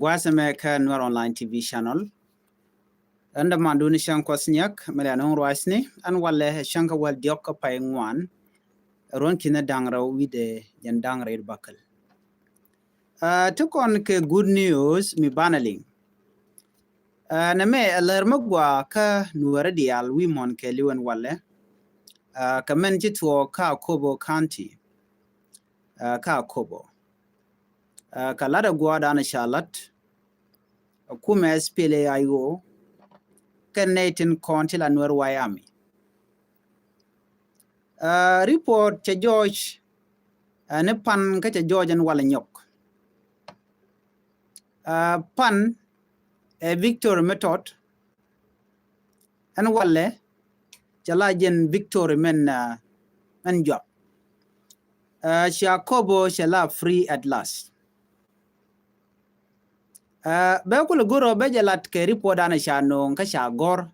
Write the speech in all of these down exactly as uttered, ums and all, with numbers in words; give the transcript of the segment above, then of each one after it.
Gua̱a̱th ɛmɛ kä Nuer Online T V channel. Ɛn dämandun cäŋ Kuɔth Nyak, mi lɛ nuŋ ruacni, ɛn walɛ cäŋ kä wäl diɔk kä pay ŋuan. Ruɔ̱n ki̱n da̱ŋ rɛw wi̱dɛ jɛn da̱ŋ rɛw bäkɛl. Aa, ti kɔn kɛ good news mi banɛ liŋ. Aa, nɛmɛ ɛ lär mi gɔaa kä Nuäri diaal wi̱i̱ muɔ̱n kɛɛliw ɛn walɛ. Aa, kɛ mɛn ci tuɔɔk kä Akobo County. Aa, kä Akobo. Aa, kɛ lat ɛ gua̱a̱th danɛ ca lat. Kumɛ S P L A I O kɛn nɛy tin kɔn ti la Nuer White Army. Aa, report cɛ jɔɔc, aa, ni pan kä cɛ jɔɔc ɛn walɛ nyɔk. Aa, pan ɛ victory mi tɔt ɛn walɛ cɛ la jɛn victory mɛn, aa, mɛn juak. Aa, ci Akobo cɛ la free at last. Aa, bɛ kulɛ go̱r ɔ bɛ jɛ lat kɛ report danɛ ca no̱o̱ŋ kä ca gɔ̱r.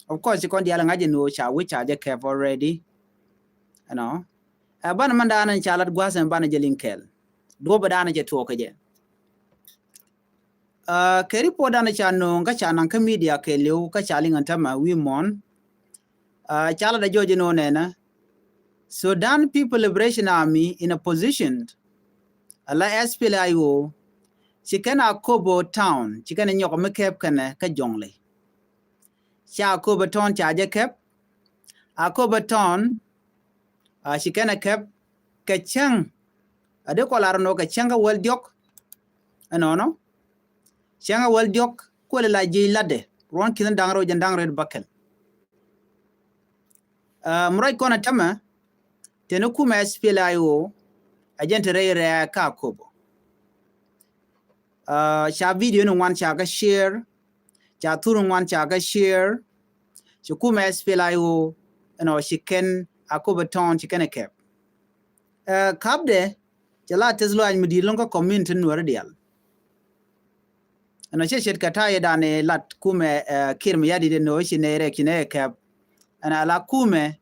Of course ci kɔn diaal ŋa̱c jɛ no̱o̱ŋ ca wi̱c ca jɛ kɛp already. Ɛnɔ. Aa, banɛ mɛn danɛ ca lat gua̱a̱th ɛmɛ banɛ jɛ liŋ kɛɛl. Duɔ̱pɛ danɛ cɛ tuɔɔk kɛ jɛ. Aa, kɛ report danɛ ca no̱o̱ŋ kä ca naŋ kä media kɛɛliw kä ca liŋ ɛn tämɛ wi̱i̱ muɔ̱n. Aa, ca lat ɛ jɔɔc ɛn ɣöö nɛnɛ Sudan People Liberation Army in a position, ala S P L A I O, ci kɛn Akobo Town ci kɛn ɛ nyɔk mi kɛp kɛnɛ kä Jɔŋley. Ca Akobo Town ca jɛ kɛp. Akobo Town, aa, ci kɛn ɛ kɛp kɛ cäŋ. A dee kɔ lar nɔ kɛ cäŋ kä wäl diɔk. Ɛnɔnɔ. Cäŋ kä wäl diɔk kuɔlɛ la jiɛc latdɛ ruɔ̱n ki̱n da̱ŋ rɛw jɛn da̱ŋ rɛw bäkɛl. Aa, mi ruac kɔn ɛ tämɛ teni kumɛ S P L A I O ɛ jɛn te rɛy rɛ̈ɛ̈k kä Akobo. Aa, ca video ni ŋuan ca kä share, ca thur ni ŋuan ca kä share. Ci kumɛ S P L A I O ɛnɔ ci kɛn Akobo Town ci kɛn ɛ kɛp. Aa, kapdɛ cɛ la tɛth lɔaac mi di̱i̱t lo̱ŋ kä community Nuäri diaal. Ɛnɔ cɛ ce̱tkɛ ta̱a̱ yɛ danɛ lat kumɛ, aa, Kiir Mayardit ɛn ɣöö ci nɛy rɛk ci nɛy kɛp. Ɛn ala kumɛ,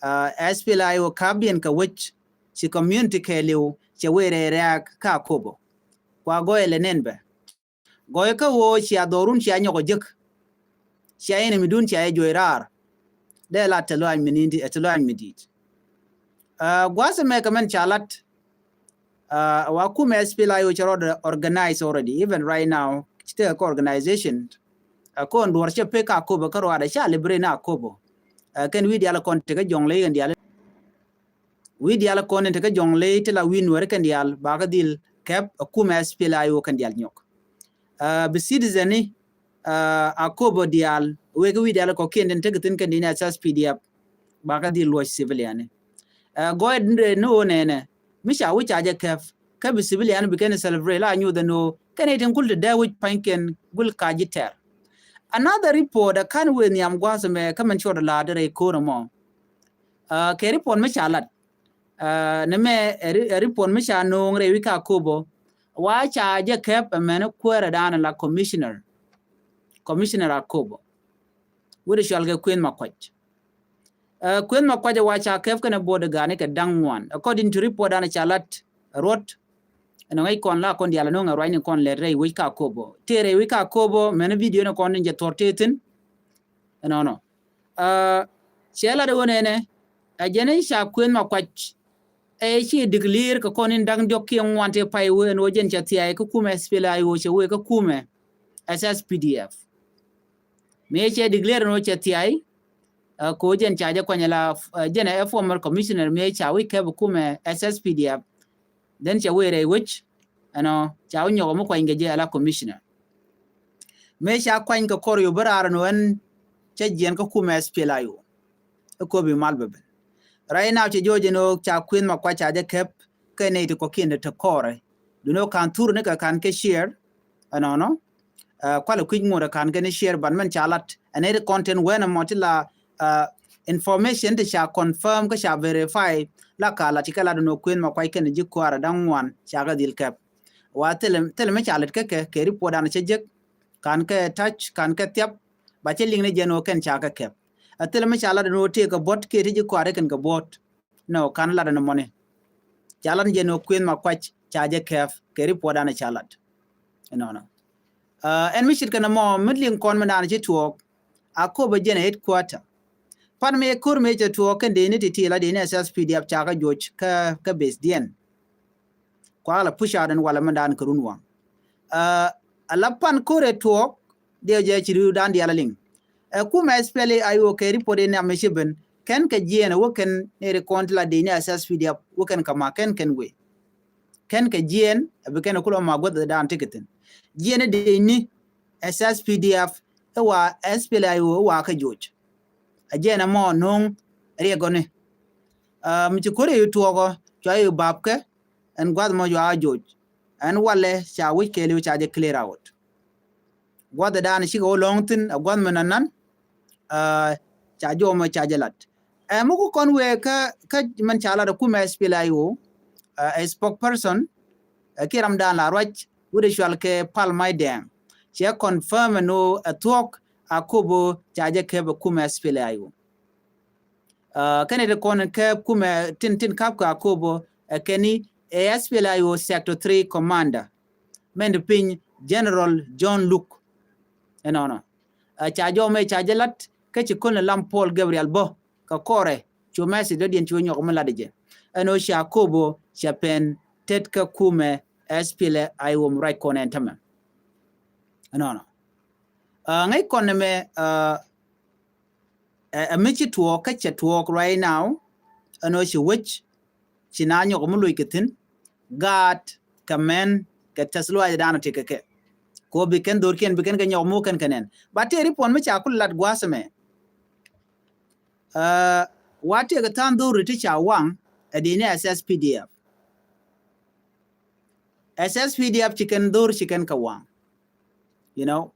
aa, S P L A I O kapdiɛn kɛ wec ci community kɛɛliw cɛ wee rɛy rɛ̈ɛ̈k kä Akobo. Kua gɔɔyɛ lɛ nɛn bɛ. Gɔɔyɛ kä ɣöö cia dhɔrun cia nyɔk ɔ jek. Cia enemy dun cia jɛ juɔc raar. Dee la te lɔaac mi ni̱n di, ɛ te lɔaac mi di̱i̱t. Aa, gua̱a̱th ɛmɛ kɛ mɛn ca lat. Aa, wa kumɛ S P L A I O cɛ rɔɔdɛ organize already. Even right now ci tekɛ kä organization. Aa, kɔn duɔ̱ɔ̱r cɛ pek kä Akobo kä ruaadɛ ca liberate ni Akobo. Aa, kɛn wi̱i̱ diaal kɔn tekä Jɔŋley kɛn diaal. Wi̱i̱ diaal kɔn in tekä Jɔŋley ti la wi̱i̱ Nuäri kɛn diaal bakä dhil kɛp ɛ kumɛ S P L A I O kɛn diaal nyɔk. Aa, bi citizen ni, aa, Akobo diaal wek wi̱i̱ diaal kɔ̱kiɛn tin tekɛ thi̱n kɛn diaal S S P D F bakä dhil luɔc civilian ni. Aa, gɔɔyɛ dundɛ ni ɣöö nɛnɛ mi ca wi̱c ca jɛ kɛp kä bi civilian bi kɛn celebrate la nyuuth ɛn ɣöö kɛn i̱ tin kul ti dee wi̱c pa̱nykiɛn gul ka̱c ji̱ tɛr. Another report ɛ ka̱n wëë nhiam gua̱a̱th ɛmɛ kä mɛn cuɔt ɛ la̱a̱t rɛy ko̱r ɛmɔ. Aa, kɛ report mi ca lat. Aa, nɛmɛ ɛ ri-, ɛ report mi ca no̱o̱ŋ rɛy wi̱c kä Akobo. Wa ca jɛ kɛp ɛmɛn kuäärɛ da̱a̱n la commissioner. Commissioner Akobo. Wut ɛ cɔal kɛ Kuëth Makuac. Aa, Kuëth Makuac ɛ wa ca kɛp kɛnɛ bo̱o̱dɛ ga̱a̱ni kɛ da̱ŋ ŋuan. According to report da̱a̱n ca lat ruɔt. Ɛn ŋäc kɔn la kɔn diaal ɛn ɣöö ŋɛ ruacni kɔn lɛt rɛy wi̱c kä Akobo. Tëë rɛy wi̱c kä Akobo mɛn video ni kɔn ni jɛ thuɔ̱r tëë thi̱n. Ɛnɔnɔ. Aa, cɛ lat ɣöö nɛnɛ ɛ jɛn i̱ ca Kuëth Makuac ɛ ci declare kɛ kɔn in da̱ŋ diɔ̱k kiɛ ŋuan tëë pay wee ɛn ɣöö jɛn cɛ thia̱a̱c kä kumɛ S P L A I O cɛ wee kä kumɛ S S P D F. Mëë cɛ declare ɛn ɣöö cɛ thia̱a̱c, aa, kɛ ɣöö jɛn ca jɛ kuany ala, aa, jɛn ɛ former commissioner mëë ca wi̱c kɛp kumɛ S S P D F. Then cɛ wee rɛy wec ɛnɔ ca wä nyɔk mi kuany kɛ jɛ ala commissioner. Mëë ca kuany kɛ kɔr yo̱ bi raar ɛn ɣöö ɛn cä jiɛn kä kumɛ S P L A I O. Ɛ ko̱p i̱ mal bɛ ben. Right now cɛ jɔɔc ɛn ɣöö ca Kuëth Makuac ca jɛ kɛp kɛ nɛy ti kɔ̱kiɛn ti te kɔrɛ. Duundɛ ɣöö ka̱n thur ni kɛ ka̱n kɛ share. Ɛnɔnɔ. Aa, kualɛ kui̱c ŋot ɛ ka̱n kɛn share ban mɛn ca lat. Ɛn ɛ ti content wɛn ɛmɔ ti la, aa, information ti ca confirm kä ca verify la ka lat ti kɛ lat ɛn ɣöö Kuëth Makuac kɛn ji̱ kua̱r ɛ da̱ŋ ŋuan ca kɛ dhil kɛp. Wa thilɛ, thilɛ mi ca lät kä kɛ, kɛ report dan cä jek. Ka̱n kɛ touch, ka̱n kɛ thiap. Ba cä liŋ ni jɛn ɣöö kɛn ca kɛ kɛp. Ɛ thilɛ mi ca lat ɛn ɣöö tëë kɛ buɔ̱t kiɛ ti ji̱ kua̱r ɛ kɛn kɛ buɔ̱t. Nɔ, ka̱n lat ɛn ɛmɔni. Ca lat ni jɛn ɣöö Kuëth Makuac ca jɛ kɛp kɛ report dan ca lat. Ɛnɔnɔ. Ɛn mi ce̱tkɛ nɔmɔ mi liŋ kɔn mi naan ci tuɔɔk, Akobo jɛn ɛ headquarter. Pan mi ko̱r mi cɛ tuɔɔk kɛn dee ni ti ti la dee ni S S P D F ca kɛ juɔc kä, kä base diɛn. Kua la push out ɛn walɛ mi daan kɛ run waŋ. Ɛ la pan ko̱r ɛ tuɔɔk, dee jɛ ci riw daan diaal a liŋ. Ɛ kumɛ S P L A I O kɛ report in am mi ci ben, kɛn kɛ jiɛn ɛ wä kɛn ni ri kɔn ti la dee ni S S P D F wä kɛn kɛ ma kɛn kɛn wee. Kɛn kɛ jiɛn ɛ bi kɛn ɛ kulɔ ma guäth daan tikɛ thin. Jiɛn ɛ dee ni S S P D F ɛ wa S P L A I O ɛ wa kɛ joc. Ɛ jiɛn ɛ mɔ no̱o̱ŋ riɛk gɔni. Mi ci ko̱r ɛ yu tuɔɔkɔ cua yu bapkɛ ɛn gua̱th mɔ cua joc. Ɛn walɛ ca wi̱c kɛɛliw ca jɛ clear out. Gua̱th ɛ daan cikɛ wä lɔ̱ŋ thin ɛ gua̱th mi nanan. Ca jɔmɔ ca jɛ lat. Ɛ mi ku kɔn wee kä, kä mɛn ca lat ɛ kumɛ S P L A I O, ɛ spokesperson, ɛ kiɛ ram daan la ruac wut ɛ cual kɛ Pal Mac Dɛɛŋ cɛ confirm ɛn ɣöö ɛ thuɔ̱k Akobo ca jɛ kɛp ɛ kumɛ S P L A I O. Kɛn iti kɔn kɛp kumɛ tin, tin kap kɛ Akobo ɛ kɛn ni ɛ S P L A I O Sector three Commander mɛn ti piny General John Luk. Ɛnɔnɔ. Ca jɔmɛ ca jɛ lat kä ci kɔn lam Paul Gabriel bä kɛ kɔrɛ cu message dɔ̱diɛn cu nyɔk mi lat jɛ. Ɛn ɣöö ca Akobo ca pɛn tet kä kumɛ S P L A I O mi ruac kɔn ɛn tämɛ. Ɛnɔnɔ. Ŋäc kɔn ɛmɛ ɛ mi ci tuɔɔk kä cɛ tuɔɔk right now. Ɛn ɣöö ci wec ci na nyɔk mi loc kɛ thi̱n. Gaat kɛ mɛn kɛ tɛth luaac dan ɔ ti kɛ kɛ. Ko bi kɛn dho̱rkiɛn bi kɛn kɛ nyɔk mi wä kɛn kɛ nɛn. Ba tëë ri puɔn mi ca kul lat gua̱a̱th ɛmɛ. Wa tëë kɛ tha̱a̱ŋ dho̱r ti ca waŋ ɛ di ni S S P D F. S S P D F ci kɛn dho̱r ci kɛn kɛ waŋ. You know,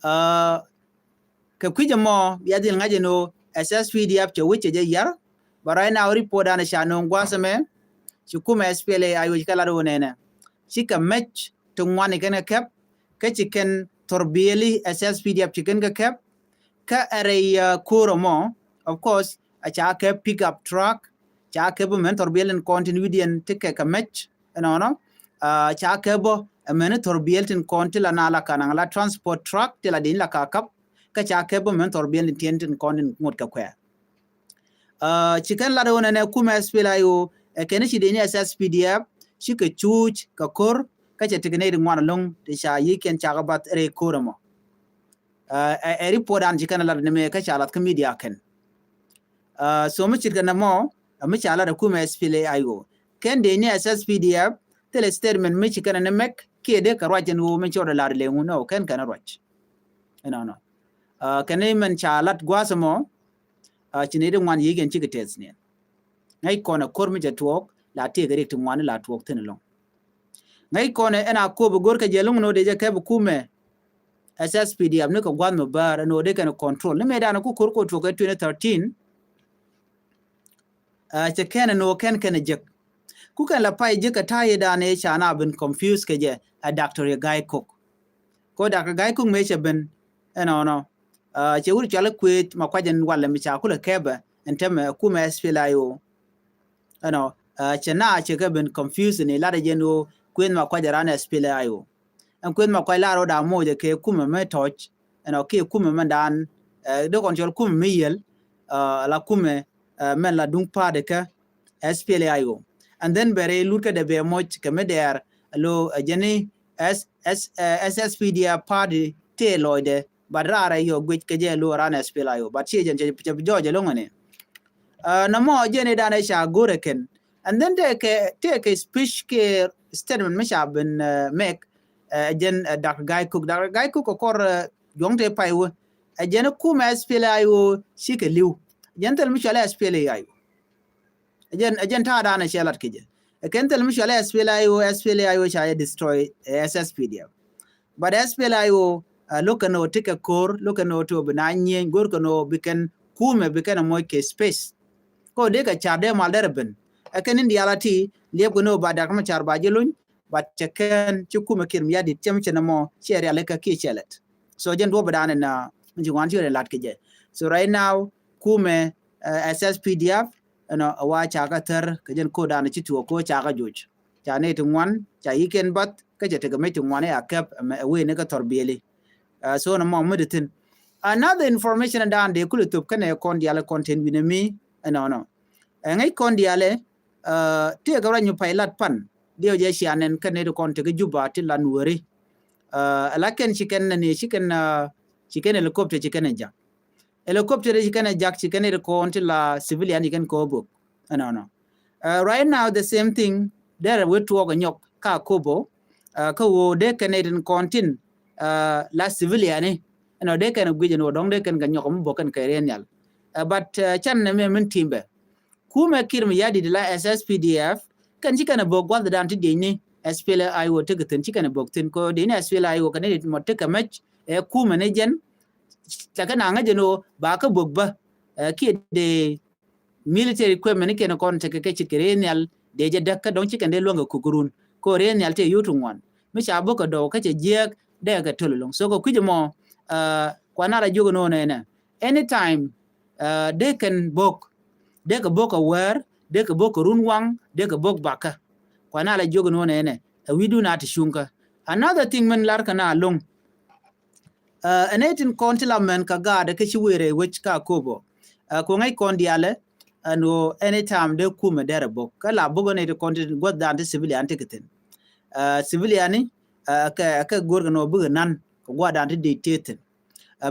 kɛ kui̱c ɛmɔ bia dhil ŋa̱c ɛn ɣöö S S P D F cɛ wi̱c cɛ jɛ yar. But right now report dan ca no̱o̱ŋ gua̱a̱th ɛmɛ ci kumɛ S P L A I O ci kɛ lat ɣöö nɛnɛ ci kɛ mec ti ŋuan i kɛn kɛ kɛp. Kä ci kɛn thor bieli S S P D F ci kɛn kɛ kɛp. Kä ɛ rɛy ko̱r ɛmɔ, of course, a ca kɛ pick up truck, ca kɛ bä mɛn thor biɛl tin kɔn tin wi̱diɛn ti kɛ kɛ mɛc ɛnɔnɔ. Ca kɛ bä mɛn thor biɛl tin kɔn ti la na la kanaŋ la transport truck ti la din la ka kap. Kä ca kɛ bä mɛn thor biɛl tin tiɛn tin kɔn tin ŋot kɛ kuɛ. Ci kɛn lat ɣöö nɛnɛ kumɛ S P L A I O ɛ kɛn ci dee ni S S P D F ci kɛ cuuc kɛ ko̱r kä cɛ tekɛ nɛy ti ŋuan ɛlɔ̱ŋ ti ca yi̱k kɛn ca kɛ bath rɛy ko̱r ɛmɔ. Ɛ report an ci kɛn lat ni mëë kä ca lat kä media kɛn. So mi ce̱tkɛ nɛmɔ mi ca lat ɛ kumɛ S P L A I O kɛn dee ni S S P D F thilɛ statement mi ci kɛn ni mɛk kiɛ dee kɛ ruac ɛn ɣöö mi cɔɔdɛ lat lɛ ŋun ɔ kɛn kɛn ruac. Ɛnɔnɔ. Kɛn ni mɛn ca lat gua̱a̱th ɛmɔ ci ni di ŋuan yi̱k ɛn cikɛ tɛth niɛn. Ŋäc kɔn ɛ ko̱r mi cɛ tuɔɔk la tëëkɛ rik ti ŋuan la tuɔɔk thi̱n ɛlɔ̱ŋ. Ŋäc kɔn ɛ ɛn a ko̱p ɛ go̱r kɛ jɛ lo̱ŋ ni wä dee jɛ kɛp ɛ kumɛ S S P D F ni kɛ gua̱th mi bäär ɛn wä dee kɛn control ni mëë dan ɛ ku ko̱r kɛ tuɔɔk kɛ twenty thirteen. Cɛ kɛn ɛn wä kɛn kɛn ɛ jek ku kɛn la pay jek kɛ ta̱a̱ yɛ dan ɛ ca na ben confuse kɛ jɛ ɛ Doctor Gai Kok. Ko Doctor Gai Kok mëë cɛ ben ɛnɔnɔ. Cɛ wut cɔal ɛ Kueth Makuac ɛn walɛ mi ca kulɛ kɛpɛ ɛn tämɛ ɛ kumɛ S P L A I O. Ɛnɔ cɛ na cɛ kɛ ben confuse ni lat ɛ jɛn ɣöö Kueth Makuac ɛ ran S P L A I O. Ɛn Kueth Makuac lar ɣöö da moc ɛ kɛ kumɛ mɛ tɔc ɛnɔ kiɛ kumɛ mɛ dan dee kɔn cɔl kumɛ mi yiël la kumɛ mɛn la duŋ pa̱a̱t ɛ kɛ S P L A I O. And then bɛ rɛy lut kä dee bɛ moc kɛ mi dɛɛr lo ɛ jɛn ni S S S S P D F party tëë lɔcdɛ. But raar ɛ yɔ guic kɛ jɛ lo ran S P L A I O but ciɛ jɛn cɛ bi jɔɔc ɛlɔŋ ɛni. Nɔmɔ jɛn idan ɛ ca go̱r ɛ kɛn. And then tëë kɛ tëë kɛ speech kɛ statement mi ca ben make ɛ jɛn Doctor Gai Kok. Doctor Gai Kok kɛ kɔr juɔ̱ŋ tëë pay wä ɛ jɛn kumɛ S P L A I O cikɛ li̱w. Jɛn thil mi cɔal ɛ S P L A I O. Ɛ jɛn ɛ jɛn ta̱a̱ dan ɛ cɛ lat kɛ jɛ ɛ kɛn thil mi cɔal ɛ S P L A I O. S P L A I O ca jɛ destroy ɛ S S P D F. But S P L A I O lo̱k kɛn ɣöö ti kɛ ko̱r lo̱k kɛn ɣöö ti ɣöö bi na nyieny go̱r kɛn ɣöö bi kɛn kumɛ bi kɛn ɛ moc kɛ space. Kɛ ɣöö dee kɛ ca̱r dee mal derɛ ben ɛ kɛn in diaal a ti liɛp kɛn ɣöö ba dak mi ca̱r ba ji̱ luny. But cɛ kɛn ci kumɛ Kiir mi ya̱ dit cɛ mi cɛ nɛ mɔ ciɛ rial ikä kiɛ cɛ lɛt. So jɛn duɔ̱p dan in mi ci ŋuan ci ɣöö lat kɛ jɛ. So right now kumɛ S S P D F ɛnɔ a wa ca kä thär kɛ jɛn ko̱r dan ci tuɔɔk ko̱ ca kä joc. Ca nɛy ti ŋuan ca yi̱k kɛn bath. kä cɛ tekɛ mec ti ŋuan i̱ a kɛp ɛ wee ni kä thɔr biɛli. So nɔmɔ mi di thin another information dan dee kul thop kɛnɛ kɔn dial kɔn ten wi̱nɛ mi ɛnɔnɔ. Ɛ ŋäc kɔn dialɛ tëëkɛ ruac mi pay lat pan diɛw jɛ cianɛn kɛnɛ di kɔn tekɛ Juba ti lan weri. Ɛ la kɛn ci kɛn nɛ ni ci kɛn ci kɛn helicopter ci kɛn ɛ jak. Helicopter ci kɛn ɛ jak ci kɛn ɛ kɔn ti la civilian ci kɛn kɔ bok. Ɛnɔnɔ. Right now the same thing derɛ wee tuɔɔk ɛ nyɔk ka Akobo. Kä woo dee kɛn ɛ tin kɔn tin la civilian ni ɛnɔ dee kɛn ɛ guic ɛn woo dɔŋ dee kɛn kɛ nyɔk mi bok kɛn kɛ riɛn nhial. But can nɛ mɛ min timbɛ kumɛ Kiir Mayardit la S S P D F kɛn ci kɛn ɛ bok gua̱th dan ti diecni S P L A I O tekɛ thin ci kɛn ɛ bok thin kɔ diecni S P L A I O kɛn ɛ mɔ tekɛ mɛc ɛ kumɛ ni jɛn. Cakɛ na ŋäc ɛn ɣöö ba kä bök bä kiɛ dee military equipment ni kɛn kɔn tekɛ kɛ cit kɛ rɛy nhial dee jɛ däk kä dɔ̱ŋ ci kɛn dee luäŋ kɛ kuk run kɛ rɛy nhial tëë yut ŋuan mi ca bök kɛ dɔw kä cɛ jiääk dee kɛ töl loŋ. So kɛ kui̱c ɛmɔ kuan a la jiök ɛn ɣöö nɛnɛ anytime dee kɛn bök dee kɛ bök kɛ wäär dee kɛ bök kɛ run waŋ dee kɛ bök bakä. Kuan a la jiök ɛn ɣöö nɛnɛ ɛ wi̱i̱dun a ti cuŋkä. Another thing min lar kɛ na loŋ. Ɛn ɛ tin kɔn ti la mɛn ka gaat kä ci wëë rɛy wec ka Akobo. Ku ŋäc kɔn dialɛ ɛn ɣöö anytime dee kumɛ derɛ bok kä la bok ɛn ɛ ti kɔn ti gua̱th dan ti civilian ti kɛ thin. Civilian ni kɛ kɛ go̱r kɛ nɔ bikɛ nan kɛ gua̱th dan ti dee tëë thin.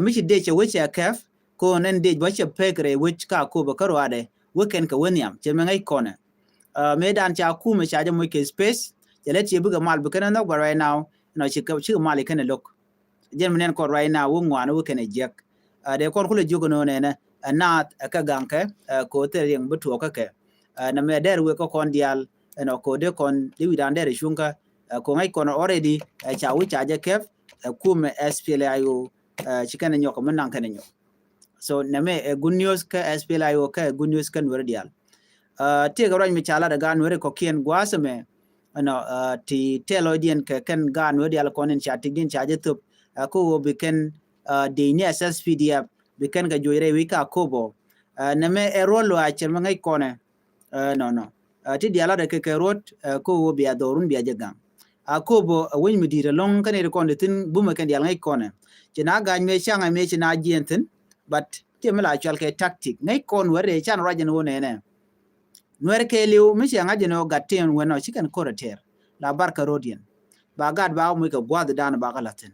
Mi ci dee cɛ wec cɛ kɛp kɔn ɛn dee bä cɛ pek rɛy wec ka Akobo kä ruaadɛ wek kɛn kɛ wä nhiam cɛ mɛ ŋäc kɔnɛ. Mëë dan ca kumɛ ca jɛ moc kɛ space cɛ lɛ tiɛ bikɛ mal bikɛn ɛ nhɔk bä right now. Nɔ cikɛ mal ikɛn ɛ lo̱k. Jɛn mi nɛn kɔn right now wä ŋuan wä kɛn ɛ jiɛk. Dee kɔn kulɛ jiök ɛn ɣöö nɛnɛ ɛ naath ɛ kɛ gaŋkɛ kɛ ɣöö thil riɛŋ bi tuɔɔk kä kɛ. Nɛ mɛ dɛr wek kä kɔn diaal ɛnɔ kɛ ɣöö dee kɔn dee wi̱dan dɛr ɛ cuŋkä kɛ ɣöö ŋäc kɔn already ɛ ca wi̱c ca jɛ kɛp ɛ kumɛ S P L A I O. Ci kɛn ɛ nyɔk mi naŋ kɛn ɛ nyɔk. So nɛ mɛ ɛ good news kä S P L A I O kä ɛ good news kä Nuäri diaal. Tëëkɛ ruac mi ca lat ɛ gaat Nuäri kɔ̱kiɛn gua̱a̱th ɛmɛ ɛnɔ ti tɛl lɔcdiɛn kɛ kɛn gaat Nuäri diaal kɔn in ca tikdiɛn ca jɛ thöp. Kä ɣöö bi kɛn dec ni S S P D F bi kɛn kɛ juɔc rɛy wi̱c ka Akobo. Nɛ mɛ ɛ ruɔ̱t luaac cɛ mɛ ŋäc kɔnɛ. Nɔnɔ ti diaal lat ɛ kɛ kɛ ruɔ̱t kä ɣöö bia dhɔrun bia jɛ gaŋ. Akobo ɛ wec mi di̱i̱t ɛlɔ̱ŋ kä ni ti kɔn ti thi̱n bumɛ kɛn diaal ŋäc kɔnɛ. Ci na ga̱ny mëë caŋɛ mëë ci na jiɛn thi̱n. But ti mi la cual kɛ tactic ŋäc kɔn wɛr dee can ruac ɛn ɣöö nɛnɛ. Nuɛr kɛɛliw mi ciɛ ŋa̱c ɛn ɣöö gat tin wɛn ɔ ci kɛn ko̱r ɛ tɛɛr la barkɛ ro̱diɛn. Ba gat ba muc kɛ gua̱a̱th dan ba kɛ la̱th thi̱n.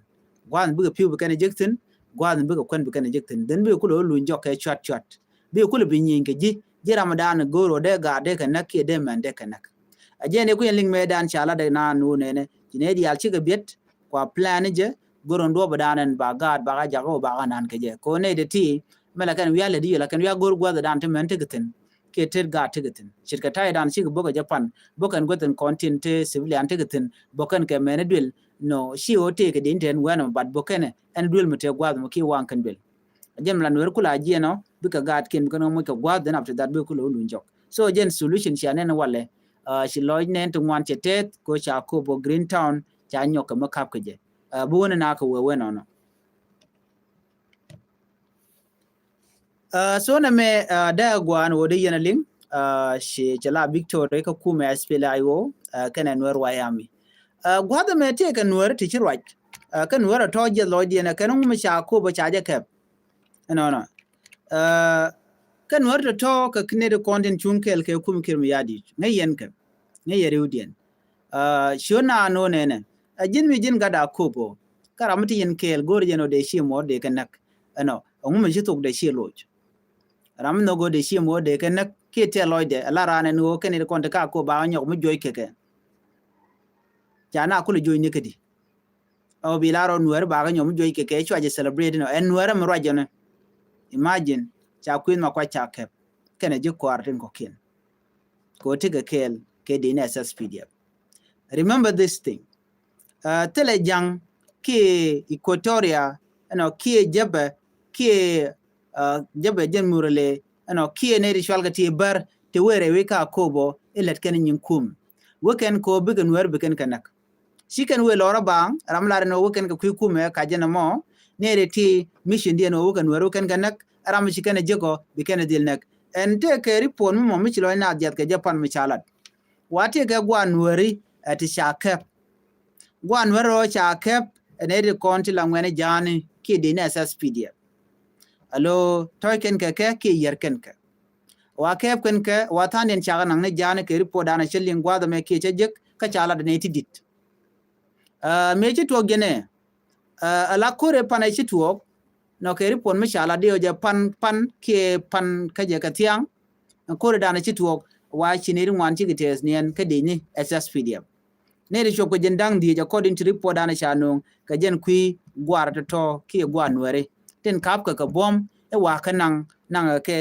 Gua̱a̱th bikɛ pi̱w bi kɛn ɛ jek thi̱n. Gua̱a̱th bikɛ kuɛn bi kɛn ɛ jek thi̱n then bikɛ kulɛ ɣä luny jɔk kɛ cuat cuat. Bikɛ kulɛ bi nyieny kɛ ji̱ ji̱ ram dan go̱o̱r ɣöö dee gaat dee kɛ näk kiɛ dee mɛn dee kɛ näk. A jɛn ɛ kui̱n liŋ mëë dan ca lat dee naan ni wun nɛnɛ ci nɛy diaal cikɛ biɛt. Kua plan ni jɛ go̱r in duɔ̱p dan ɛn ba gaat ba ka jak ɣöö ba ka naan kɛ jɛ kɛ ɣöö nɛy dee ti. Mɛ la kɛn wiaa lät di la kɛn wiaa go̱r gua̱th dan ti mɛn ti kɛ thi̱n kiɛ tet gaat ti kɛ thi̱n. Ce̱tkɛ ta̱ydan cikɛ bok kɛ jɛ pan bok kɛn gua̱th in kɔn tin ti civilian ti kɛ thi̱n bok kɛn kɛ mɛn i̱ duël. No ci ɣöö tëëkɛ di in tɛn wɛn ɛmɛ bat bok kɛn ɛn duël mi tëë gua̱th ɛmɔ kiɛ waŋ kɛn duël. Jɛn mi la Nuɛr kula jiɛn ɔ bikɛ gaatkiɛn bikɛ nɔ moc kɛ gua̱th then after that bikɛ kula wä luny jɔk. So jɛn solution cia nɛn walɛ. Ci lɔc nɛn ti ŋuan cɛ tɛth ko ca Akobo Green Town ca nyɔk kɛ mi kap kɛ jɛ. Bi wä ni na kɛ wee wee nɔnɔ. So nɛ mɛ dee guan wä dee yɛn a liŋ. Ci cɛ la Victoria kä kumɛ S P L A I O kɛnɛ Nuɛr White Army. Gua̱th ɛmɛ tëëkɛ Nuɛr ti ci ruac. Kä Nuɛr a tɔ̱ jiɛth lɔcdiɛn ɛ kɛn ŋu mi ca Akobo ca jɛ kɛp. Ɛnɔnɔ. Kä Nuɛr tɔ̱tɔ̱ kɛ kinɛ ti kɔn tin cuŋ kɛɛl kɛ kum Kiir Mayardit ŋäc yɛn kɛ ŋäc yɛ riwdiɛn. Ciö naan nɔ nɛnɛ a ji̱n mi ji̱n gat Akobo. Kä ram mi ti yɛn kɛɛl go̱o̱r jɛn ɔ dee ci muɔɔr dee kɛ näk. Ɛnɔ ɛŋu mi ci thok dee ci loc. Ram mi nhɔk go̱o̱r dee ci muɔɔr dee kɛ näk kiɛ tɛl lɔcdɛ a la raan ɛn ɣöö kɛn ti kɔn ti ka Akobo ba nyɔk mi juɔc kɛ kɛ. Ca na kulɛ juɔc ni kädi. Ɔ bi la rɔ Nuɛr ba kä nyɔm juɔc kɛ kɛ cua jɛ celebrate nɔ ɛn Nuɛr mi ruac jɔni. Imagine ca kui̱n ma kua ca kɛp kɛnɛ ji̱ kɔaar tin kɔkiɛn. Kɛ ɔ ti kɛ kɛɛl kɛ di ni S S P D F. Remember this thing. Thilɛ ja̱ŋ kiɛ Equatoria ɛnɔ kiɛ Jɛbɛ kiɛ Jɛbɛ jɛn murɛ lɛ ɛnɔ kiɛ nɛ ti cual kɛ ti bär ti wee rɛy wee ka Akobo ilɛt kɛn nyin kum. Wee kɛn kɛ ɔ bikɛ Nuɛr bikɛn kɛ näk. Ci kɛn wëë lɔrä baaŋ ram lar ɛn ɣöö wä kɛn kɛ kui̱ kumɛ ka jɛn ɛmɔ. Nɛɛrɛ ti mission diɛn ɣöö wä kɛn Nuɛɛri wä kɛn kɛ näk. Ram ci kɛn ɛ jek ɔ bi kɛn ɛ dhil näk. Ɛn tëëkɛ report mi mɔ mi ci lɔc naath jiath kɛ jɛ pan mi ca lat. Wa tëëkɛ gua̱a̱ Nuɛɛri ɛ ti ca kɛp. Gua̱n wä rɔ ca kɛp ɛ nɛy ti kɔn ti la ŋuɛni ja̱a̱ni kiɛ dini S S P D F. Alo tɔ̱c kɛn kɛ kɛ kiɛ yɛr kɛn kɛ. Wa kɛp kɛn kɛ wa tha̱a̱ŋ diɛn cakɛ naŋ ni ja̱a̱ni kɛ report danɛ cä liŋ gua̱a̱th ɛmɛ kiɛ cä jek kä ca lat ɛ nɛy ti dit. Mëë ci tuɔɔk jɛnɛ ala kore pan ɛ ci tuɔɔk nɔ kɛ report mi ca lat diɛ jɛ pan pan kiɛ pan kä jɛ kɛ thia̱a̱ŋ. Kore danɛ ci tuɔɔk wa ci ni ri ŋuan ci kɛ tɛɛth niɛn kä dini S S P D F. Nɛy ti cuɔp kɛ jɛn da̱ŋ dhiec according to report danɛ ca no̱o̱ŋ kɛ jɛn kui̱ gua̱a̱r tɔ̱tɔ̱ kiɛ gua̱a̱r nuɛri tin kap kɛ kɛ buɔ̱m ɛ wa̱a̱ kä naŋ naŋ kɛ kɛ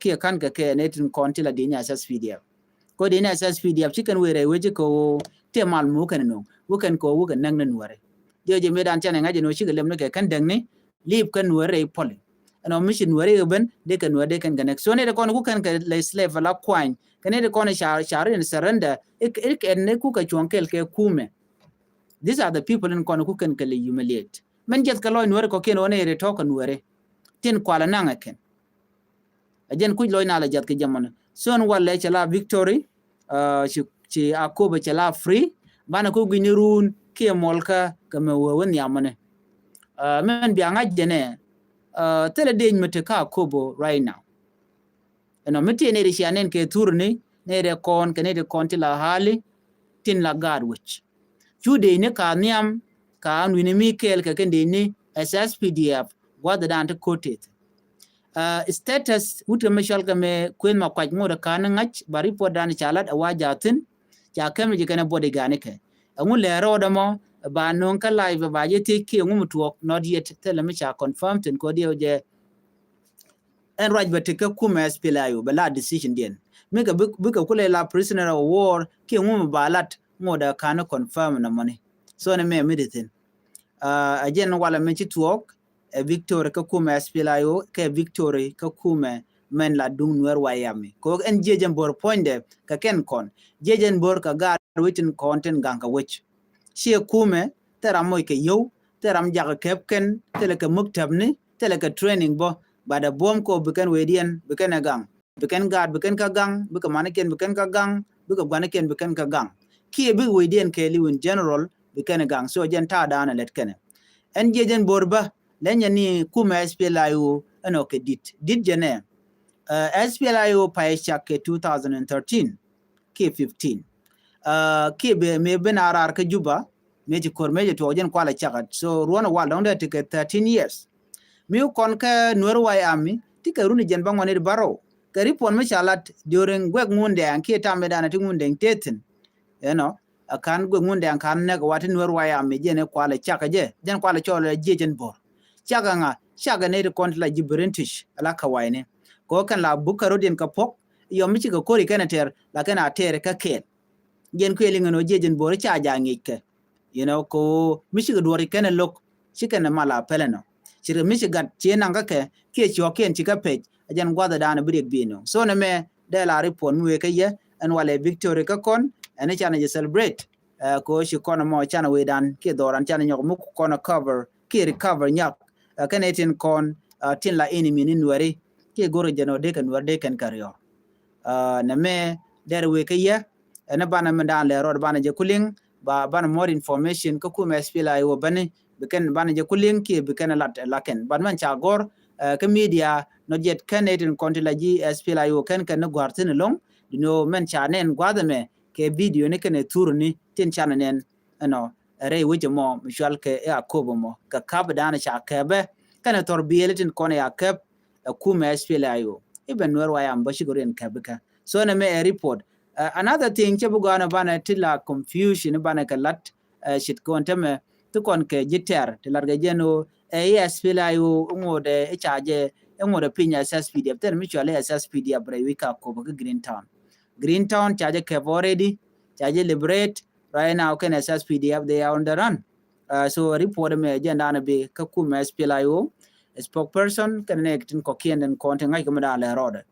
kiɛ ka̱n kɛ kɛ nɛy tin kɔn ti la dini S S P D F. Kɛ dini S S P D F ci kɛn wee rɛy wee ci kɛ ɣöö tëë mal mu kɛn no̱o̱ŋ wee kɛn kɛ ɣöö wee kɛ näk ni nuɛri. Diɛ jɛ mëë dan canɛ ŋa̱c jɛ no̱o̱ŋ ci kɛ lem ni kɛ kɛn däŋni liip kɛn nuɛri rɛy pɔli. Ɛn ɔ mi ci nuɛri kɛ ben dee kɛ nuɛri dee kɛn kɛ näk. So nɛy ti kɔn ku kɛn kɛ lɛ slave la kuany kɛ nɛy ti kɔn ca ca rin surrender. Ik ik ɛn ni ku kɛ cuɔ̱ŋ kɛl kɛ kumɛ. These are the people in kɔn ku kɛn kɛ lɛ humiliate. Mɛn jɛth kɛ lɔc nuɛri kɔkiɛn ɣän ɛ ri tɔ̱ kɛ nuɛri tin kualɛ naŋ ɛ kɛn. Ɛ jɛn kuc lɔc na lɛ jɛth kɛ jɛ mɔni. So ɛn walɛ cɛ la victory ci ci Akobo cɛ la free. Banɛ ku gui̱ni ruun kiɛ mɔlkä kɛ mɛ wee wä nhiamɔni. Mɛn bia ŋa̱c jɛnɛ thilɛ dec mi te kä Akobo right now. Ɛnɔ mi ti nɛy ti cia nɛn kɛ thurni nɛy ti kɔn kɛ nɛy ti kɔn ti la hali tin la gaat wec. Cu dec ni ka nhiam ka an wi̱ni mi kɛɛl kɛ kɛn dec ni S S P D F gua̱th dan ti ko̱t teth. Status wut kɛ mi cɔl kɛ mi kueth ma kuac ŋot kan ni ŋa̱c ba report dan ca lat a wa jathin ca kɛm ni ji̱ kɛn a body gani kɛ. Ɛŋu lɛ ro̱o̱dɛ mɔ ba no̱o̱ŋ kä live ba jɛ thiec kiɛ ŋu mi tuɔɔk not yet thilɛ mi ca confirm thin kɛ diɛ jɛ. Ɛn ruac bɛ ti kä kumɛ S P L A I O bɛ la decision diɛn. Mikɛ bikɛ kulɛ la prisoner of war kiɛ ŋu mi ba lat ŋot a kan ni confirm na mɔni. So ni mɛ mi di thin. A jɛn walɛ mi ci tuɔɔk ɛ victory kä kumɛ S P L A I O kɛ victory kä kumɛ mɛn la duŋ nuɛr wa yami. Kɛ wek ɛn jiɛ jɛn bo̱r puɔ̱nydɛ kɛ kɛn kɔn jiɛ jɛn bo̱r kɛ gaat wecin kɔn tin gaŋ kɛ wec. Ciɛ kumɛ thil ram moc kɛ yio̱w, thil ram jakä kɛp kɛn, thilɛ kɛ muktäbni, thilɛ kɛ training bä. Bat ɛ buɔ̱m kɔ bi kɛn wecdiɛn bi kɛn ɛ gaŋ, bi kɛn gaat bi kɛn kä gaŋ, bikɛ manikiɛn bi kɛn kä gaŋ, bikɛ guanikiɛn bi kɛn kä gaŋ. Kiɛ bikɛ wecdiɛn kɛɛliw in general bi kɛn ɛ gaŋ. So jɛn ta̱a̱ da̱a̱n ɛ lɛt kɛnɛ ɛn jiɛ jɛn bo̱r bä lɛnyɛ ni kumɛ S P L A I O ɛn ɔ kɛ dit dit jɛnɛ. S P L A I O pay cak kɛ two thousand and thirteen kiɛ fifteen. Kiɛ bɛ mëë ben a raar kä Juba mëë ci ko̱r mëë ci tuɔɔk jɛn kualɛ cakät. So ruɔ̱n ɛ wal dɔ̱ŋ dee ti kɛ thirteen years. Mi kɔn kɛ nuɛr way ami ti kɛ runi jɛn bä ŋuɔ̱n it bärɔw kɛ ripɔn mi ca lat during guɛk ŋundɛɛŋ kiɛ tam mi danɛ ti ŋundɛɛŋ tethin. Ɛnɔ a kan guɛk ŋundɛɛŋ kan nɛk wa ti nuɛr way ami jɛn ɛ kualɛ cakɛ jɛ jɛn kualɛ cɔl ɛ jiɛ jɛn bo̱r. Cakɛ ŋa cakɛ nɛy ti kɔn ti la ji̱ British ala kɛ wayni. Kɛ wä kɛn la buk kɛ rot yɛn kɛ puɔ̱k yɔm mi cikɛ ko̱ri kɛn ɛ tɛr la kɛn a tɛr kä kɛɛl. Jɛn kuɛ liŋɛ nɔ jiɛ jɛn bo̱r ca ja ŋic kɛ. You know ko mi cikɛ duɔr kɛn ɛ lo̱k ci kɛn ɛ mal a pɛlɛ nɔ. Ci rɛ mi ci gat ci naŋ kä kɛ kiɛ cuɔ̱kiɛn ci kä pec. A jɛn gua̱th ɛ da̱a̱n ɛ bi riɛk bi nɔ so nɛ mɛ dee la report mi wee kä yɛ ɛn walɛ victory kä kɔn ɛn canɛ jɛ celebrate. Ko ci kɔn mɔ canɛ wee dan kiɛ dhɔran canɛ nyɔk mi kɔn cover kiɛ recover nyak. Kɛn ɛ tin kɔn tin la enemy ni nuɛri kiɛ go̱r jɛn ɔ dee kɛ nuɛri dee kɛn kɛ riɔr. Nɛ mɛ dɛr wee kä yɛ ɛn banɛ mi dan lɛ rɔɔd banɛ jɛ kuliŋ ba banɛ more information kä kumɛ S P L A I O bani bi kɛn banɛ jɛ kuliŋ kiɛ bi kɛn lat lakɛn ban mɛn ca gɔr. Kä media nɔ jɛt kɛn ɛ tin kɔn ti la ji̱ S P L A I O kɛn kɛn ni gua̱r thin loŋ. Di no mɛn ca nɛn gua̱th ɛmɛ kɛ video ni kɛn ɛ thur ni tin canɛ nɛn ɛnɔ. Rɛy wecɛ mɔ mi cual kɛ ɛ Akobo mɔ kɛ kap dan ca kɛpɛ kɛn ɛ thɔr biɛli tin kɔn ɛ a kɛp. Ɛ kumɛ S P L A I O i̱ bɛ nuɛr wa yam bä cikɛ riɛn kɛp ikä. So nɛ mɛ ɛ report. Another thing cɛ bi gɔanɛ banɛ ti la confusion banɛ kɛ lat. Cit kɔn tɛmɛ ti kɔn kɛ ji̱ tɛr ti lat kɛ jɛn o ɛ i̱ S P L A I O iŋot ɛ i̱ ca jɛ iŋot ɛ piny S S P D F thɛn mi cual i̱ S S P D F rɛy wi̱c ka Akobo kä Green Town. Green Town ca jɛ kɛp already ca jɛ liberate. Right now kɛn S S P D F they are on the run. So report mɛ jɛn dan bi kä kumɛ S P L A I O spokesperson kɛn nɛ tin kɔkiɛn den kɔn ti ŋa̱c kɛ mi dan lɛ rɔɔdɛ.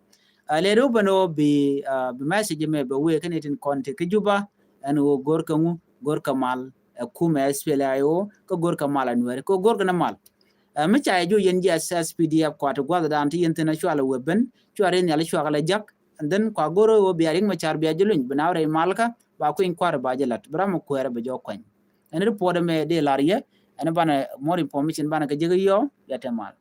Lɛ ri wupɛn o bi bi message mɛ bɛ wee kɛn tin kɔn ti kä Juba. Ɛn o go̱r kɛ ŋu go̱r kɛ mal ɛ kumɛ S P L A I O kä go̱r kɛ mal ɛ nuɛri kä go̱r kɛ ni mal. Mi ca yɛ juɔc yɛn jiɛ S S P D F kuat ti gua̱th dan ti yɛn thin a cual ɛ wee ben cual in nhial cuak lɛ jak. And then kua go̱r o bia riŋ mɛ car bia jɛ luny bi na rɛy malkä ba kuiny kuar ba jɛ lat bi ram mɛ kuɛɛrɛ bɛ jɔ kuany. Ɛn report ɛmɛ dee lar yɛ, ɛn banɛ more information banɛ kɛ jek yɔ, ya tɛ mal.